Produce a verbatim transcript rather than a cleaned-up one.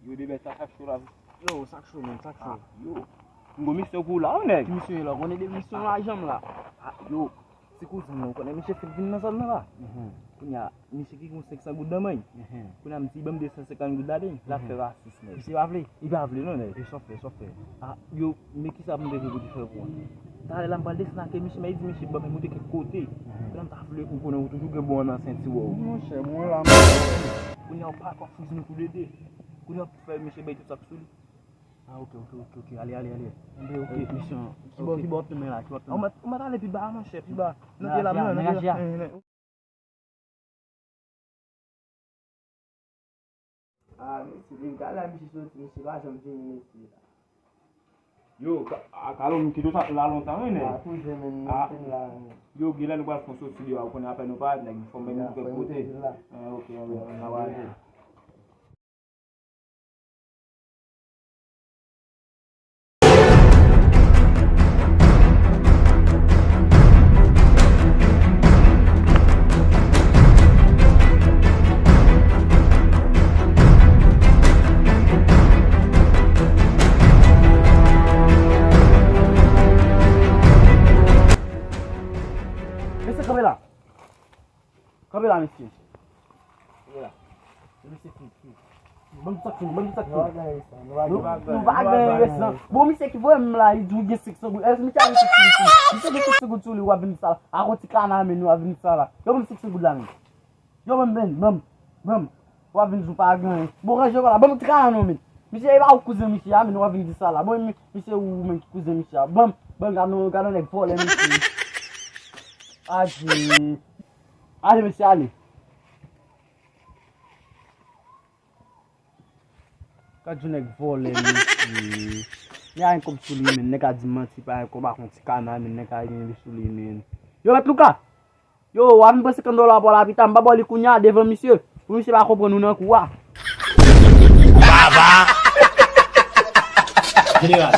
Yo, de bèt sa, sa cho la. Yo, sa cho, menm, sa cho. Ah, yo. M gon misyon pou ou la, wi, nèg. Ki misyon la? Konnen de misyon la, janm la. Ah, yo. Ti kouzin mwen, ou konnen misye fèk vin nan zòn nan la. Mhm. Kounye a, misye ki gon senk san goud nan men. Mhm. Kounye a, m di, "Ban m de san senkant goud la, tande." L ap fè rasis, nèg. Misye pa vle? Li pa vle, non, nèg. E sa w fè, sa w fè? Ah, yo, men kisa m te vle pou li fè pou mwen? Talè la, m pral desann ak misye, men li di misye ban m moute kèk kote. Mhm. Kounye a, m ta vle, ou konnen, ou toujou gen bon nan senti w. Monchè, mwen la, m... Kounye a, ou pa ka fouzi nou tou le de. Kounye a, ou fè misye bay tout sa k sou li. Ah, ok, ok, ok, ok. Ale, ale, ale. Anben, ok. Eh, misyon. Kibò, ok. Kibò w ap tounen la? Kibò w ap tounen? Ou mèt, ou mèt ale pi ba, monchè, pi ba. Nan pye la, nan pye la. Ah, mesye, depi talè misye soti, misye pa janm vini, mesye. Yo, ka-, a, Kalo, m kite w sa la lontan, wi, nèg. Ah, kouzin, men, ah, nou fin la, men. Yo, genlè nou pral fè yon soti deyò a, ou konnen apre nou parèt, nèg, fò m mete nou kèk kote. Eh, ok, anben, anben, n ap ale. Mesye, kanpe la. Kanpe la, mesye. Kanpe la. Mesye, ki, ki. Ban m sa k fini, ban m sa k fini. Nou, nou pa gen rès, non. Bon, misye ki voye m la, li di w gen senk san goud. Èske misye a gen senk san goud sou li? Misye gen senk san goud sou li, w ap vin di sa la. Ak yon ti kana men, w ap vin di sa la. Yo, ban m senk san goud la, men. Yo, ban m, ban m, ban m, ban m. W ap vin di w pa gen anyen. Bon, ranje w la. Ban m ti kana non, men. Misye, e pa ou kouzen misye a, men w ap vin di sa la. Bon, mi-, misye ou menm ki kouzen misye a. Ban m, ban m, gade yon, gade yon nèg vòlè, mesye. Adje. Ale, mesye, ale. Gad yon nèg vòlè, mesye. Li a gen kòb sou li, men nèg a di manti, pa gen kòb ak yon ti kana, men nèg a gen sou li, men. Yo, Mèt Louka! Yo, w a vin pran senkant dola pou al lapita, m pa ba w li kounye a devan misye, pou misye pa konprann ou nan kou a. Baba! Jeneral,